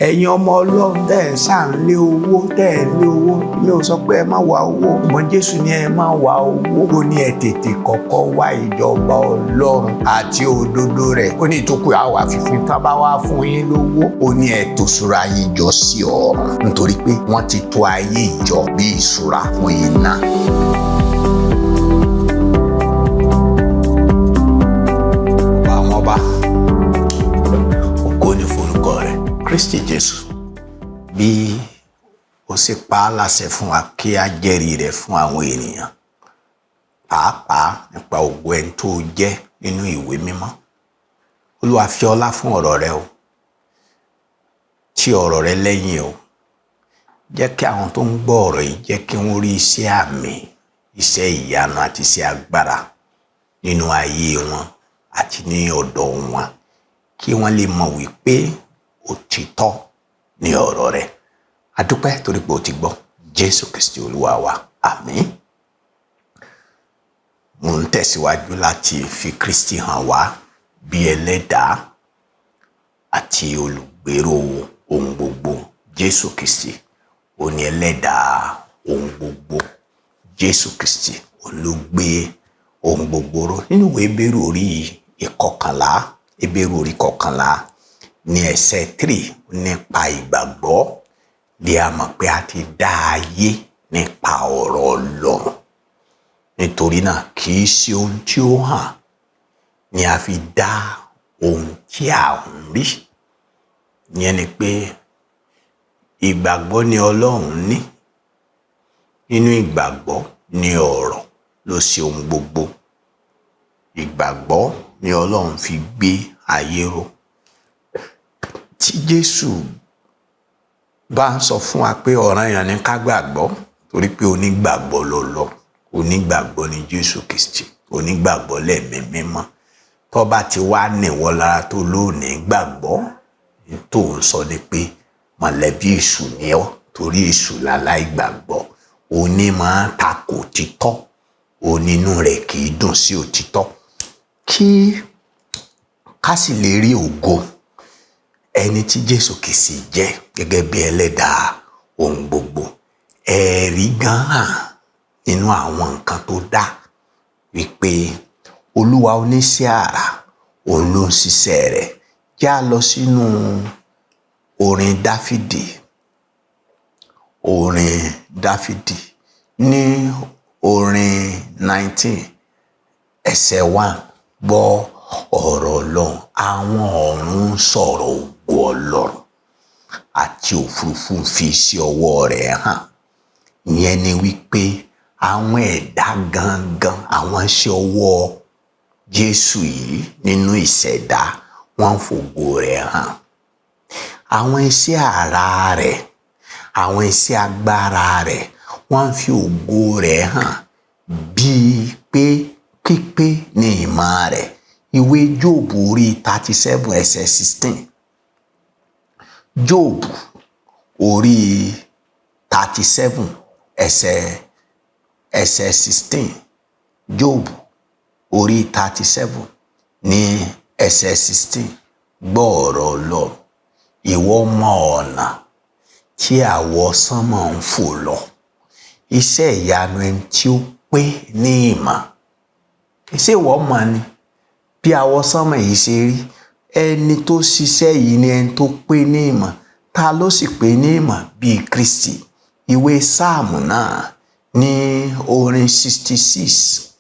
Ẹ̀yin ọmọ Ọlọ́run tẹ́ ẹ̀ sá ń lé owó, tẹ́ ẹ̀ lé owó, mi ò sọ pé ẹ má wá owó, ṣùgbọ́n Jésù ní ẹ má wá owó. Ó ní ẹ tètè kọ́kọ́ wá ìjọba Ọlọ́run àti òdodo rẹ̀. Ó ní ìtókù àwa fífún tá bá wá fún yín lówó. Ó ní ẹ tò ìṣúra yín jọ sí ọ̀run, nítorí pé wọ́n ti tò ayé ìjọ bí ìṣúra fún iná. Ọba àwọn ọba, ògo ni forúkọ rẹ̀. Kristi Jésù, bí ó sì pa á láṣẹ fún wa kí a jẹ́rìí rẹ̀ fún àwọn ènìyàn, pàápàá nípa ògo ẹni tó jẹ́ nínú ìwé mímọ́. Olúwa, fi ọlá fún ọ̀rọ̀ rẹ o, tí ọ̀rọ̀ rẹ lẹ́yìn o. Jẹ́ kí àwọn tó ń gbọ́ ọ̀rọ̀ yìí, jẹ́ kí wọ́n rí iṣẹ́ àmì, iṣẹ́ ìyanu àti iṣẹ́ agbára nínú ayé wọn àti ní ọ̀dọ̀ wọn, kí wọ́n lè mọ̀ wípé òtítọ́ ní ọ̀rọ̀ rẹ̀. A dúpẹ́ torí pé o ti gbọ́. Jésù Kristi Olúwa wa, àmín. Mo ń tẹ̀síwájú láti fi Kristi hàn wá bí ẹlẹ́dàá àti olùgbèrò ohun gbogbo. Jésù Kristi ó ní ẹlẹ́dàá ohun gbogbo. Jésù Kristi òun ló gbé ohun gbogbo ró. Nínú ìwé Hébérù orí ìkọkànlá, Hébérù orí kọkànlá ní ẹsẹ̀ 3, nípa ìgbàgbọ́ lè a mọ̀ pé a ti dá ayé nípa ọ̀rọ̀ Ọlọ́run. Nítorí náà kì í ṣe ohun tí ó hàn ni a fi dá ohun tí a ń rí. Ìyẹn ni pé ìgbàgbọ́ ni Ọlọ́run ní. Nínú ìgbàgbọ́ ni ọ̀rọ̀ ló ṣe ohun gbogbo. Ìgbàgbọ́ ni Ọlọ́run fi gbé ayé ró. Tí Jésù bá ń sọ fún wa pé ọ̀ranyàn ni ká gbàgbọ́, torí pé onígbàgbọ́ ló lọ, onígbàgbọ́ ni Jésù Kristi, onígbàgbọ́ lẹ̀mí mímọ́. Tó bá ti wá níwọ́ lára tó lónìí gbàgbọ́, tó ń sọ ni pé mọ̀lẹ́bí èṣù ni ọ́, torí èṣù láláì gbàgbọ́. Oní máa ń takò òtítọ́, onínú rẹ̀ kì í dùn sí òtítọ́. Kí ká sì lè rí ògo ẹni tí Jésù Kristi jẹ́ gẹ́gẹ́ bí ẹlẹ́dàá ohun gbogbo. Ẹ̀rí gan hàn nínú àwọn nǹkan tó dá wípé Olúwa oníṣẹ́ àrà òun ló ń ṣiṣẹ́ rẹ̀. Já lọ sínú orin Dáfídì, orin Dáfídì ní orin 19 ẹsẹ̀ 1, gbọ́ ọ̀rọ̀ Ọlọ́run. Àwọn ọ̀run ń sọ̀rọ̀ ògo Ọlọ́run, àti òfurufú ń fi iṣẹ́ ọwọ́ rẹ̀ hàn. Ìyẹn ni wípé àwọn ẹ̀dá gangan, àwọn iṣẹ́ ọwọ́ Jésù yìí nínú ìṣẹ̀dá, wọ́n ń fògo rẹ̀ hàn. Àwọn iṣẹ́ àrà rẹ̀, àwọn iṣẹ́ agbára rẹ̀, wọ́n ń fi ògo rẹ̀ hàn bíi pé pípé ní ìmọ̀ rẹ̀. Ìwé Jóòbù orí 37 ẹsẹ̀ 16. Jóòbù orí 37 ẹsẹ̀ 16. Jóòbù orí 37 ní ẹsẹ̀ 16, gbọ́ ọ̀rọ̀ Ọlọ́run. Ìwọ mọ ọ̀nà tí àwọsánmọ̀ ń fò lọ, iṣẹ́ ìyanu ẹni tí ó pé ní ìmọ̀. Ṣé ìwọ mọ̀ ni bí àwọsánmọ̀ yìí ṣe rí? Ẹni tó ṣiṣẹ́ yìí ni ẹni tó pé ní ìmọ̀. Ta ló sì pé ní ìmọ̀ bíi Kristi? Ìwé Sáàmù náà ní orin 66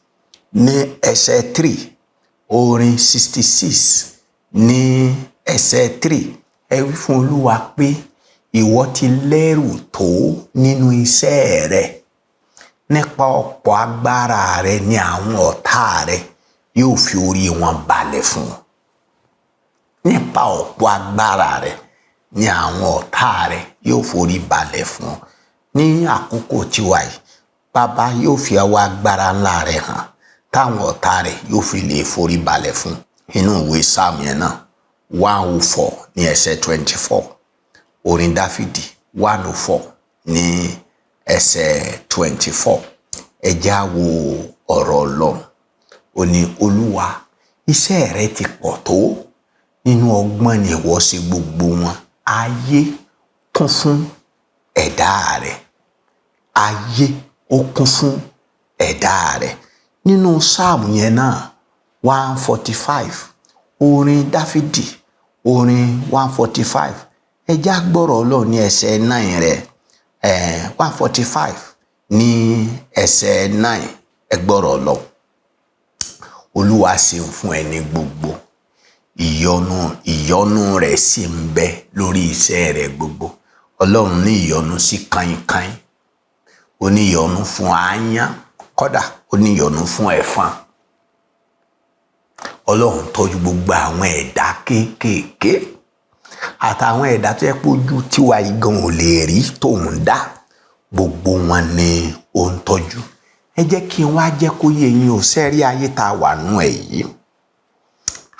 ní ẹsẹ̀ 3, orin 66 ní ẹsẹ̀ 3, ẹ wí fún Olúwa pé ìwọ ti lẹ́rù tó nínú iṣẹ́ rẹ, nípa ọ̀pọ̀ agbára rẹ ni àwọn ọ̀tá rẹ yóò fi orí wọn balẹ̀ fún ọ. Nípa ọ̀pọ̀ agbára rẹ ni àwọn ọ̀tá rẹ yóò forí balẹ̀ fún ọ. Ní àkókò tiwa yìí, Bàbá yóò fi ọwọ́ agbára ńlá rẹ̀ hàn táwọn ọ̀tá rẹ̀ yóò fi lè forí balẹ̀ fún. Inú ìwé Sáàmù yẹn náà, 104 ní ẹsẹ̀ 24, orin Dáfídì 104 ní ẹsẹ̀ 24. Ẹ já wo ọ̀rọ̀ Ọlọ́run. Ó ní, Olúwa, iṣẹ́ rẹ ti pọ̀ tó, nínú ọgbọ́n ni ìwọ ṣe gbogbo wọn. Ayé kún fún ẹ̀dá rẹ̀. Ayé ó kún fún ẹ̀dá rẹ̀. Nínú sáàmù yẹn náà, 145, orin Dáfídì, orin 145, ẹ já gbọ́rọ̀ Ọlọ́run ní ẹsẹ̀ 9 rẹ̀. 145 ní ẹsẹ̀ 9, ẹ gbọ́rọ̀ Ọlọ́run. Olúwa ṣeun fún ẹni gbogbo, ìyọ́nú rẹ̀ sì ń bẹ lórí iṣẹ́ rẹ̀ gbogbo. Ọlọ́run ní ìyọ́nú sí kánkán, ó ní ìyọ́nú fún aáyán, kódà ó ní ìyọ́nú fún ẹ̀fọn. Ọlọ́run tọ́jú gbogbo àwọn ẹ̀dá kéékèèké àtàwọn ẹ̀dá tó yẹ pé ojú tiwa igan ò lè rí tóun dá, gbogbo wọn ni ó ń tọ́jú. Ẹ jẹ́ kí n wá jẹ́ kó yé yín o. Sẹ́rí ayé tá a wà nú ẹ̀ yìí,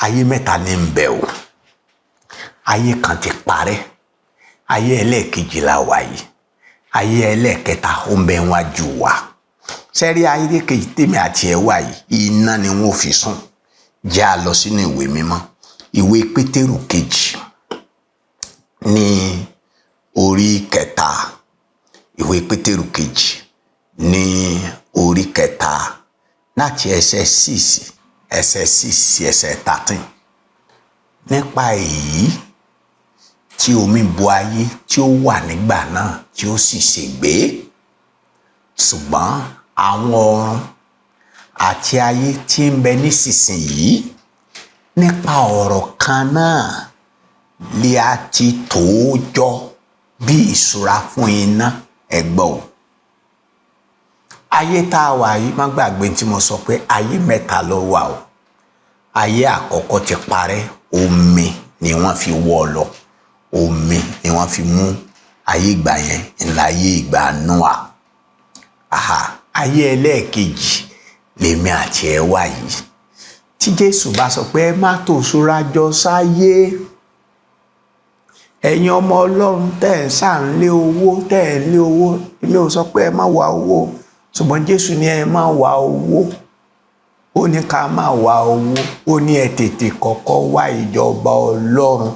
ayé mẹ́ta ní ń bẹ o. Ayé kan ti parẹ́, ayé ẹlẹ́ẹ̀kejì la wà yìí, ayé ẹlẹ́ẹ̀kẹta ó ń bẹ wájú wa. Sẹ́rí ayé kejì tèmi àti ẹ̀ wà yìí, iná ni wọ́n fi sùn. Jẹ́ a lọ sínú ìwé mímọ́, ìwé Pétérù kejì ní orí kẹta. Ìwé Pétérù kejì ní orí kẹta, láti ẹsẹ̀ 6, ẹsẹ̀ 6 sí ẹsẹ̀ 13. Nípa èyí tí omi bo ayé tí ó wà nígbà náà, tí ó sì ṣègbé, ṣùgbọ́n àwọn ọ̀run àti ayé tí ń bẹ nísinsìnyí, nípa ọ̀rọ̀ kan náà lè a ti tò ó jọ bí ìṣúra fún iná. Ẹgbọ́ o, ayé tá a wà yìí, má gbàgbé tí mo sọ pé ayé mẹ́ta ló wà o. Ayé àkọ́kọ́ ti parẹ́, omi ni wọ́n fi wọ́ ọ lọ, omi ni wọ́n fi mú. Ayé ìgbà yẹn ńlá ayé ìgbà Nóà. Aha, ayé ẹlẹ́ẹ̀kejì lèmi àti ẹ wà yìí, tí Jésù bá sọ pé ẹ má tò ṣúra jọ sáyé, ẹ̀yin ọmọ Ọlọ́run tẹ́ ẹ̀ ń sà ń lé owó, tẹ́ ẹ̀ ń lé owó. Èmi ò sọ pé ẹ má wá owó, ṣùgbọ́n Jésù ní ẹ má wá owó, ó ní ká má wá owó, ó ní ẹ tètè kọ́kọ́ wá ìjọba Ọlọ́run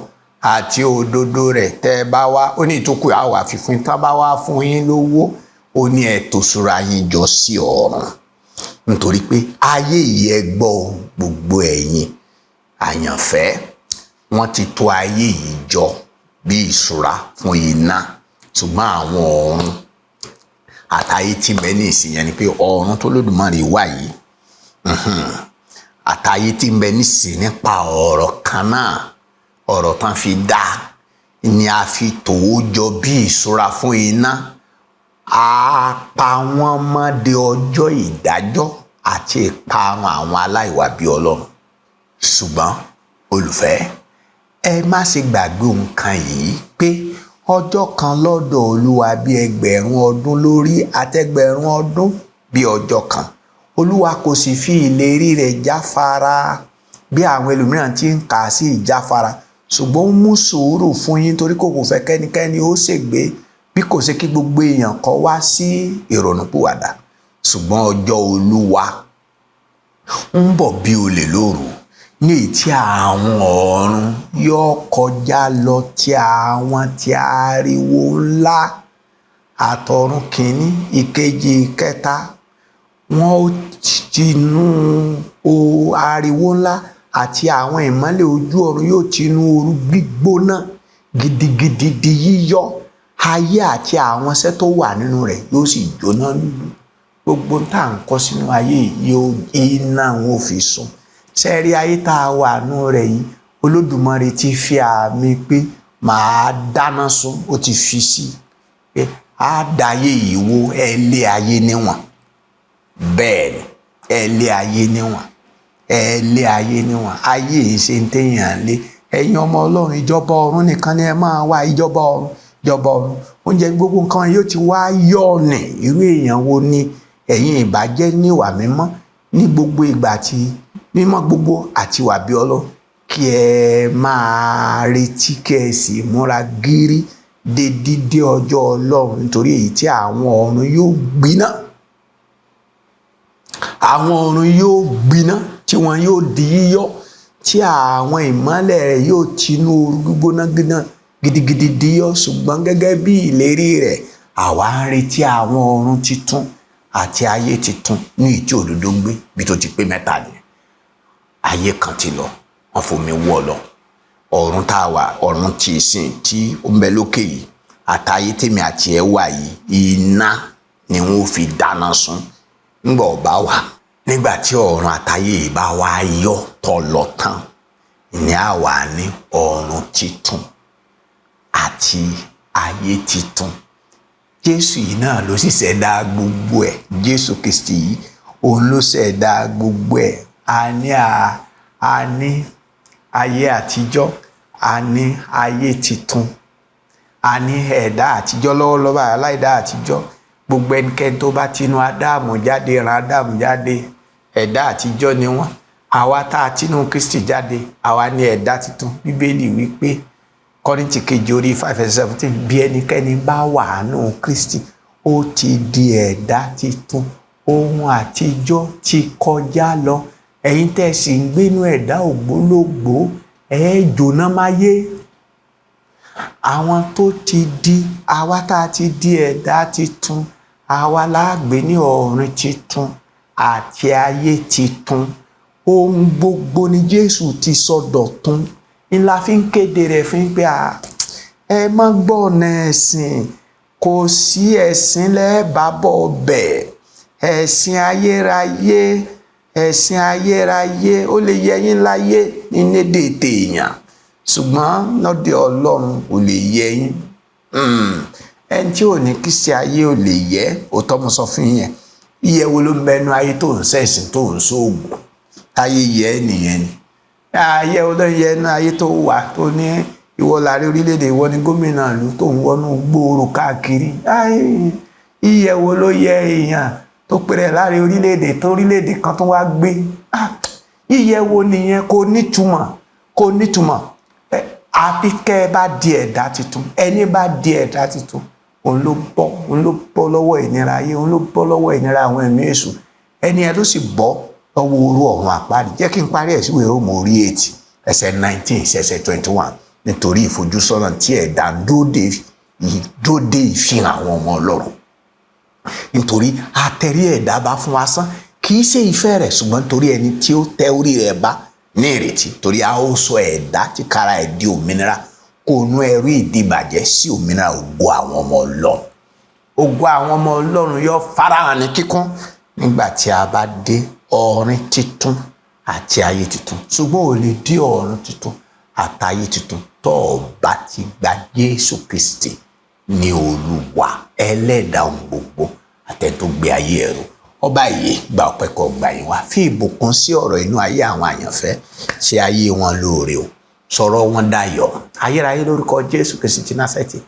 àti òdodo rẹ̀. Tẹ́ ẹ bá wá, ó ní ìtókù àwà fífún. Tá bá wá fún yín lówó, ó ní ẹ tò ṣúra yín jọ sí ọ̀run, nítorí pé ayé yìí, ẹ gbọ́ gbogbo ẹ̀yin àyànfẹ́, wọ́n ti tò ayé yìí jọ bí ìṣúra fún iná, ṣùgbọ́n àwọn ọ̀run àtayé tí ń bẹ ní ìsìn yẹn ni pé ọ̀run tó Lódùmarè wà yìí àtayé tí ń bẹ nísìn, nípa ọ̀rọ̀ kan náà, ọ̀rọ̀ tán fi dá ni a fi tò ó jọ bí ìṣúra fún iná, a pa wọ́n mọ́ de ọjọ́ ìdájọ́ àti ìparun àwọn aláìwà bí Ọlọ́run. Ṣùgbọ́n olùfẹ́, ẹ má ṣe gbàgbé nǹkan yìí pé ọjọ́ kan lọ́dọ̀ Olúwa bí ẹgbẹ̀rún ọdún lórí, àtẹgbẹ̀rún ọdún bí ọjọ́ kan. Olúwa kò sì fi ìlérí rẹ̀ jáfara bí àwọn ẹlòmíràn ti ń kà á sí ìjáfara, ṣùgbọ́n ó mú sùúrù fún yín, torí kò fẹ́ kẹ́nikẹ́ni ó ṣègbé, bí kò ṣe kí gbogbo èèyàn kó wá sí ìrònúpìwàdà. Ṣùgbọ́n ọjọ́ Olúwa ń bọ̀ bí olè lóru, ní èyí tí àwọn ọ̀run yóò kọjá lọ tí àwọn tí ariwo ńlá, àtọ̀run kìíní, ìkejì, ìkẹta, wọn ó tinú ariwo ńlá, àti àwọn ìmọ́lẹ̀ ojú ọ̀run yóò tinú ooru gbígbóná gidigidi di yíyọ́. Ayé àti àwọn iṣẹ́ tó wà nínú rẹ̀ yóò sì jóná lúlú. Gbogbo tá à ń kọ́ sínú ayé yóò, iná wọn ò fi sùn. Sẹ́rí ayé tá a wà nínú rẹ̀ yìí, Olódùmarè ti fi àmì pé màá dáná sun, ó ti fi sí pé á da ayé yìí wó. Ẹ lé ayé níwọ̀n, bẹ́ẹ̀ ni, ẹ lé ayé níwọ̀n, ẹ lé ayé níwọ̀n. Ayé yìí ṣe ń téèyàn lé. Ẹ̀yin ọmọ Ọlọ́run, ìjọba ọ̀run nìkan ni ẹ máa wá. Ìjọba ọ̀run, ìjọba ọ̀run, oúnjẹ, gbogbo nǹkan yóò ti wá yọ̀ọ̀nì. Irú èèyàn wo ni ẹ̀yin ìbàjẹ́ níwà mímọ́ ní gbogbo ìgbà àti mímọ́ gbogbo àti wà bí Ọlọ́run, kí ẹ máa retí, kí ẹ sì múra gírí de dídé ọjọ́ Ọlọ́run, nítorí èyí tí àwọn ọ̀run yóò gbiná, àwọn ọ̀run yóò gbiná, tí wọn yóò di yíyọ́, tí àwọn ìmọ́lẹ̀ rẹ̀ yóò tinú ooru gbígbóná gbiná Gidigidi díyọ́, ṣùgbọ́n gẹ́gẹ́ bí ìlérí rẹ̀, àwa ń retí àwọn ọ̀run titun àti ayé titun ní ìtí òdodo ń gbé. Bí tó ti pé mẹ́ta nìyẹn. Ayé kan ti lọ, wọ́n fomi wọ́ lọ. Ọ̀run tá a wà, ọ̀run tí ìsìn tí ó ń bẹ lókè yìí, àtayé tèmi àti ẹ̀ wà yìí, iná ni wọ́n fi dáná sun ńgbà ọba wà. Nígbà tí ọ̀run àtayé yìí bá wá yọ tọ̀ lọ tán, ní àwa ní ọ̀run titun àti ayé titun. Jésù yìí náà ló sì ṣẹ̀dá gbogbo ẹ̀. Jésù Kristi yìí, òun ló ṣẹ̀dá gbogbo ẹ̀. A ní ayé àtijọ́, a ní ayé titun, a ní ẹ̀dá àtijọ́ lọ́wọ́lọ́wọ́, aláìdá àtijọ́. Gbogbo ẹnikẹ́ni tó bá tinú Ádámù jáde, ran Ádámù jáde, ẹ̀dá àtijọ́ ni wọ́n. Àwa tá a tinú Kristi jáde, àwa ní ẹ̀dá titun. Bíbélì wípé, Kọ́ríńtì kejì orí 5:17, bí ẹnikẹ́ni bá wà nù Kristi, ó ti di ẹ̀dá titun, ohun àtijọ́ ti kọjá lọ. Ẹ̀yin tẹ́ sì ń gbénú ẹ̀dá ògbólógbòó, ẹ̀ jóná máyé. Àwọn tó ti di, àwa tá a ti di ẹ̀dá titun, àwa la gbé ní ọ̀run titun àti ayé titun. Ohun gbogbo ni Jésù ti sọ dọ̀tun. Ńlá fi ń kéde rẹ̀ fún pé ẹ má gbọ́nà ẹ̀sìn, kò sí ẹ̀sìn lẹ́ẹ̀bá bọ̀ bẹ̀. Ẹ̀sìn ayérayé, ẹ̀sìn ayérayé, ó lè yẹ yín láyé ní lédè tèèyàn, ṣùgbọ́n lọ́dẹ Ọlọ́run kò lè yẹ yín. Ẹni tí ò ní kí sí ayé ò lè yẹ. Òótọ́ mo sọ fún yín. Iye wo ló ń bẹnu ayé tó ń ṣẹ̀sìn, tó ń ṣoògùn táyé yẹ nìyẹn ni? Ayé wo ló ń yẹ ẹnu ayé tó wà tó ní ìwọ láàrin orílẹ̀-èdè, ìwọ ni gómìnà ìlú, tó ń wọnú gbòòrò káàkiri? Iye wo ló yẹ èèyàn tó pèrè láàrin orílẹ̀-èdè tó orílẹ̀-èdè kan tó wá gbé? Iye wo nìyẹn? Kò nítumọ̀, kò nítumọ̀. Àfi kẹ́ ẹ bá di ẹ̀dá tuntun. Ẹni bá di ẹ̀dá tuntun, òun ló bọ́ lọ́wọ́ ìnira ayé, òun ló bọ́ lọ́wọ́ ìnira àwọn ẹ̀mí èṣù. Ẹni ẹ ló sì bọ́ lọ́wọ́ orú ọ̀run àpáàdì. Jẹ́ kí n parí ẹ̀ síwèé Róòmù orí 8 ẹsẹ̀ 19 ẹsẹ̀ 21. Nítorí ìfojúsọ́nà tí ẹ̀dá ń dóde ìfihàn àwọn ọmọ Ọlọ́run, nítorí àtẹ̀rí ẹ̀dá bá fún wa sán, kì í ṣe ìfẹ́ rẹ̀, ṣùgbọ́n torí ẹni tí ó tẹ orí rẹ̀ bá ní ìrètí, torí a ó sọ ẹ̀dá tí kára ẹ̀ di òmìnira kó nú ẹrú ìdìbàjẹ́ sí òmìnira ògo àwọn ọmọ Ọlọ́run. Ògo àwọn ọmọ Ọlọ́run yóò farahàn ní kíkún nígbà tí a bá dé ọ̀run titun àti ayé titun. Ṣùgbọ́n ò lè dé ọ̀run titun àtayé titun tó o bá ti gba Jésù Kristi ní Olúwa, ẹlẹ́dàá ohun gbogbo, àtẹni tó gbé ayé ẹ̀rọ. Ọba yìí, gba ọpẹ́, kó gbà yín wá. Fi ìbùkún sí ọ̀rọ̀ inú ayé àwọn àyànfẹ́, ṣe ayé wọn lóore o, sọ̀rọ̀ wọn dayọ̀ ayérayé lórúkọ Jésù Kristi ti Násárẹ́tì.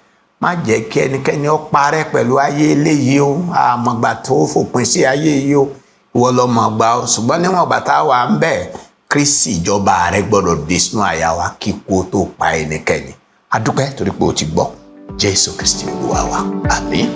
Má jẹ́ kí ẹnikẹ́ni ó parẹ́ pẹ̀lú ayé eléyìí o. Àmọ̀gbà tó fòpin sí ayé yìí o, ìwọ ló mọ̀ gbà o. Ṣùgbọ́n níwọ̀n ìgbà tá a wà ń bẹ̀, Kristi, ìjọba rẹ gbọ́dọ̀ dé sínú àyà wa kí kú tó pa ẹnikẹ́ni. A dúpẹ́ torí pé o ti gbọ́. Jésù Kristi Olúwa wa, àmín.